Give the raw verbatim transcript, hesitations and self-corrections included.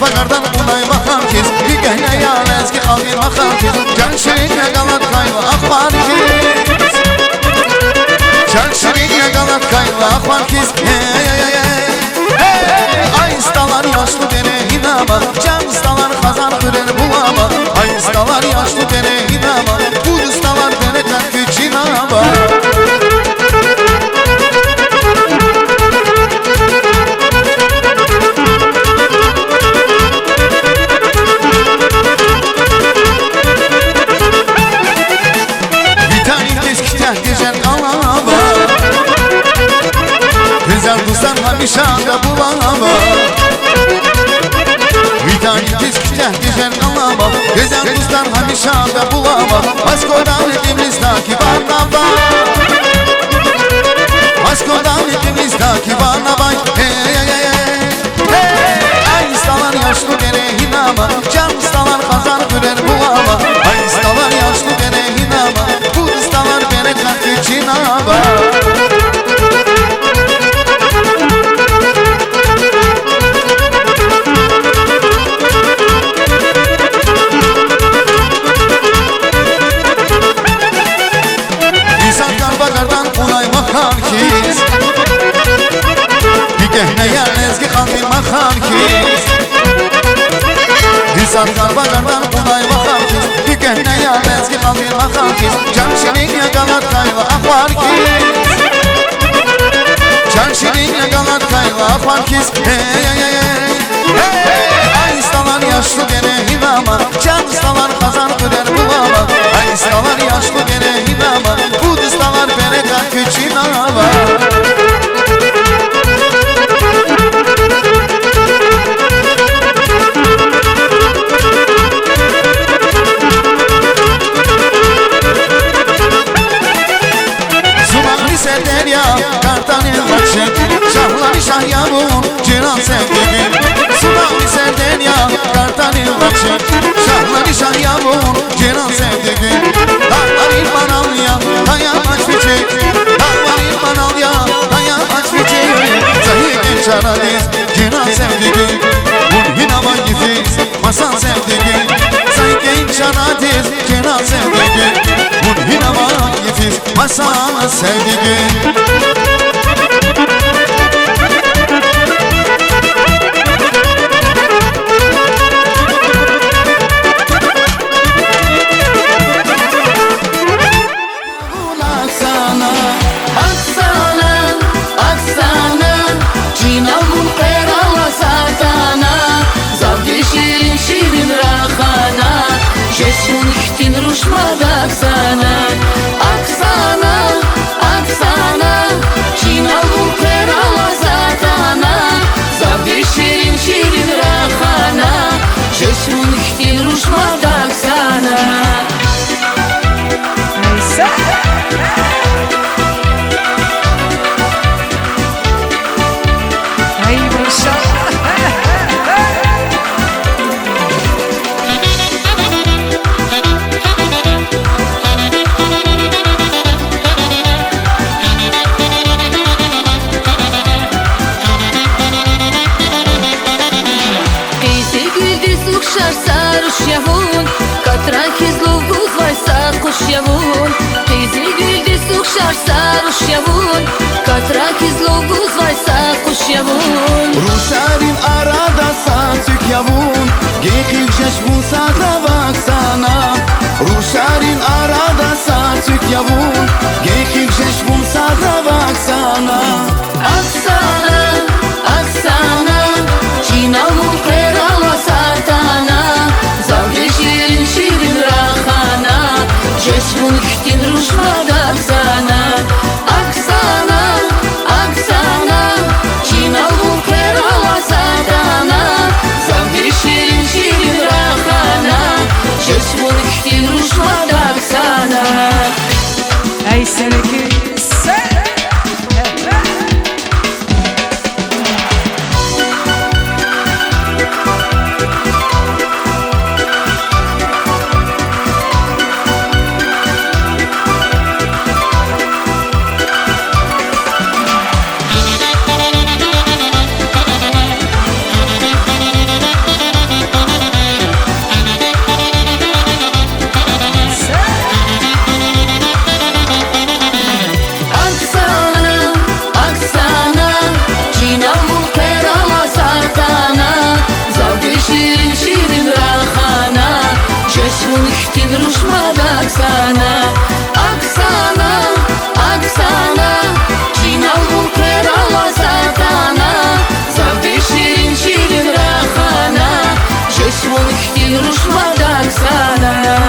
Багъардан къулай вахан хьиз, куь куьгьне я лезги халкьдин вахан хьиз, чан ширин я галат хьайла ахвар хьиз. Чан ширин я галат хьайла ахвар хьиз, эй, эй, эй, эй. Эй, ай стӀалар, яшлу дере инама, чан стӀалар, хазан хуьрер булама, ай стӀалар, яшлу дере инама, пуд стӀалар, берекат куь чинама. Виталик тез куьтягь тежер алава, гуьзел дустар гьамиша да булава. Виталик тез куьтягь тежер алава, гуьзел дустар гьамиша да булава. Москвадан Тбилисдак ван авай, Москвадан Тбилисдак ван авай, эй, эй, эй, эй. Эй, ай стӀалар, яшлу дере инама, чан стӀалар, хазан хуьрер булама, ай стӀалар, яшлу дере инама, пуд стӀалар, берекат куь чинама. Инсан кар багъардан къулай вахан хьиз, куь куьгьне я лезги халкьдин вахан хьиз. Инсан кар багъардан къулай вахан хьиз, куь куьгьне я лезги халкьдин вахан хьиз, чан ширин я галат хьайла ахвар хьиз. Чан ширин я галат хьайла ахвар хьиз, эй, эй, эй, эй. Эй, ай стӀалар, яшлу дере инама, чан стӀалар, хазан хуьрер булама, ай стӀалар, яшлу дере инама, пуд стӀалар, берекат куь чинама. Зумагьни сердер я, картани вахши, шагьлани шагь я вун, чиран севдигим. Зумагьни сердер я, картани вахши, шагьлани шагь я вун, чиран севдигим. Дагъларин манал я, таямач вичи, дагъларин манал я, таямач вичи. Зайикьин чарадиз, чиран севдигим. Вун гьинавай йифиз, масан севдигим. Зайикьин чарадиз, чиран севдигим. Вун гьинавай йифиз, масан севдигим. Оксана, Оксана, Оксана, чинал вун къвералаз атана, завди ширин-ширин рахана, жез вун хьтин руш мад Оксана. Оксана, Оксана, чинал вун къвералаз атана, завди ширин-ширин рахана, жез вун хьтин руш мад Оксана. Ай, машаллагь. Къизилгуьлдиз ухшар са руш я вун, катра хьиз лув гузвай са къуш я вун. Къизилгуьлдиз ухшар са руш я вун, катра хьиз лув гузвай са къуш я вун. Рушарин арада са цуьк я вун, гекъиг жеч вун сада, Оксана. Рушарин арада са цуьк я вун, гекъиг жеч вун сада, Оксана. Оксана, Оксана, чинал вун къвералаз атана, завди ширин-ширин рахана, жез вун хьтин руш мад Оксана. Оксана, Оксана, чинал вун къвералаз атана, завди ширин Рушла даксана.